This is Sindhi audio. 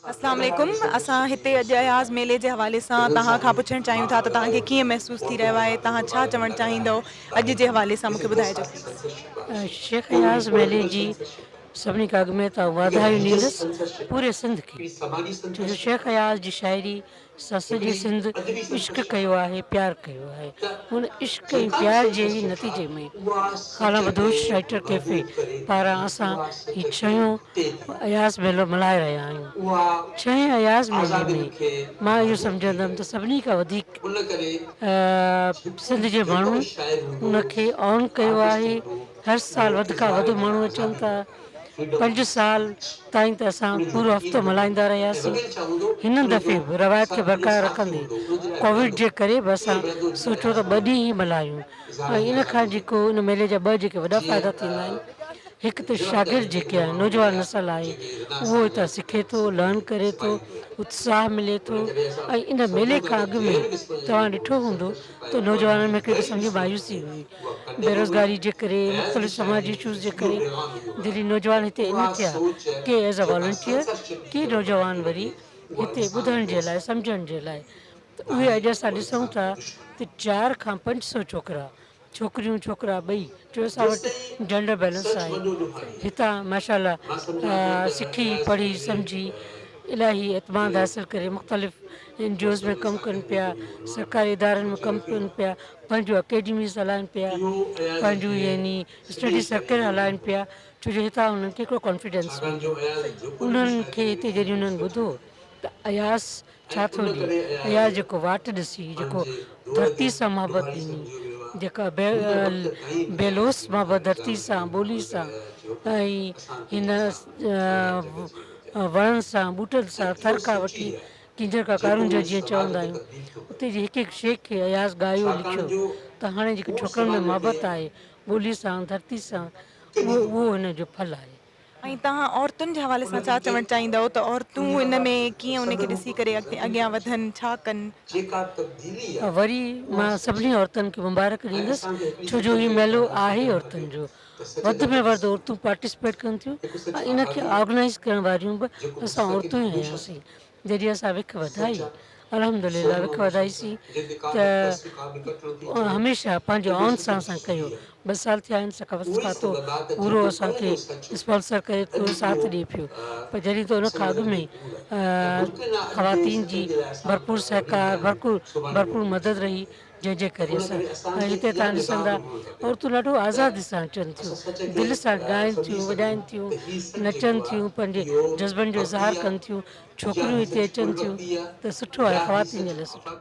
اسلام عليڪم اسان هتي اڄ اياز ميلي جي حوالي سان توهان کان پڇڻ چاهيون ٿا ته توهان کي ڪيئن محسوس ٿي رهيو آهي توهان ڇا چوڻ چاهيندؤ اڄ جي حوالي سان مونکي ٻڌائجو پليز. شيخ اياز ميلي جي سڀني کان اڳ ۾ ته آئون واڌايون ڏيندس پوري سنڌ کي ڇو جو شيخ اياز جي شاعري سان سڄي سنڌ عشق ڪيو آهي پيار ڪيو آهي ان عشق ۽ پيار جي ئي نتيجي ۾ خانه بدوش رائيٽر ڪيفي پاران اسان هي ڇهيون اياز ميلو ملهائي رهيا آهيون ڇهين اياز ميلي ۾ مان اهو سمجهندم ته سڀني کان وڌيڪ سنڌ جي ماڻهن ان کي آن ڪيو آهي هر سال وڌ کان وڌ ماڻهو اچن ٿا. پنج سال تائين ته اسان پورو هفتو ملهائيندا رهياسين. هن دفعي به روايت کي برقرار رکندي ڪووڊ جي ڪري به اسان سوچيو ته ٻه ڏينهن ئي ملهايون ۽ ان کان جيڪو ان ميلي جا ٻه جيڪي وڏا فائدا ٿيندا آهن هڪ ته شاگرد جيڪي آهن نوجوان نسل آهي اهو هتان سکي ٿو لرن ڪري ٿو اتساهه ملي ٿو ۽ ان ميلي کان اڳ ۾ توهان ڏٺو هوندو ته نوجوانن ۾ هڪڙي قسم جي مايوسي هئي بيروزگاري جي ڪري مختلف سماجي اشوز جي ڪري جڏهن نوجوان هتي ان ٿيا ڪي ايز اي والنٽيئر ڪي نوجوان وري هتي ٻڌڻ جي لاء سمجهڻ جي لاء ته اهي اڄ اسان ڏسون ٿا ته چار کان 500 ڇوڪرا ڇوڪريون ڇوڪرا ٻئي جو اسان وٽ جينڊر بيلنس آهي هتان ماشاء الله سکي پڙهي سمجهي الاهي اعتماد حاصل ڪري مختلف اين جي اوز ۾ ڪم ڪن پيا سرڪاري ادارن ۾ ڪم ڪن پيا پنهنجون اڪيڊميز هلائن پيا پنهنجون يعني اسٽڊي سرڪل هلائن پيا ڇو جو هتان انهن کي هڪڙو ڪانفيڊنس مليو انهن کي هتي جڏهن انهن ٻڌو ته اياز ڇا ٿو ڏي اياز جيڪو واٽ ڏسي جيڪو ڌرتي سان محبت ڏني جيڪا بي لوث محبت ڌرتي سان ٻولي سان ۽ هن وڻن سان ٻوٽن سان ٿر کان وٺي ڪينجهر کان ڪارونجهر جيئن چوندا آهيون اتي جي هڪ هڪ شيء کي اياز ڳايو لکيو ته هاڻي جيڪي ڇوڪرن ۾ محبت آهي ٻولي سان ڌرتي سان اهو اهو هن جو ڦل آهي. ۽ توهان عورتن جي حوالي سان ڇا چوڻ چاهيندؤ ته عورتون ان ۾ ڪيئن ان کي ڏسي ڪري اڳتي اڳيان وڌن ڇا ڪن؟ وري مان سڀني عورتن کي مبارڪ ڏيندس ڇو جو هي ميلو آهي عورتن جو وڌ ۾ وڌ عورتون پارٽيسپيٽ ڪن ٿيون ۽ ان کي آرگنائيز ڪرڻ واريون به اسان عورتون ئي هياسين جڏهن اسان وک وڌائي الحمد لله وک وڌائيسين ته هميشه پنهنجي آن سان اسان ڪيو ٻه سال ٿيا آهن ثقافت کاتو پورو اسان کي اسپانسر ڪري ٿو ساٿ ڏئي پيو پر جڏهن ته ان کان اڳ ۾ خواتين جي ڀرپور سهڪار ڀرپور مدد رهي جنهن جي ڪري اسان ۽ هتي توهان ڏسندا عورتون ڏاڍو آزادي سان اچن ٿيون دل سان ڳائن ٿيون وڄائن ٿيون نچن ٿيون پنهنجي جذبن جو اظهار ڪن ٿيون ڇوڪريون هتي اچن ٿيون ته سٺو آهي خواتين جي لاء سٺو.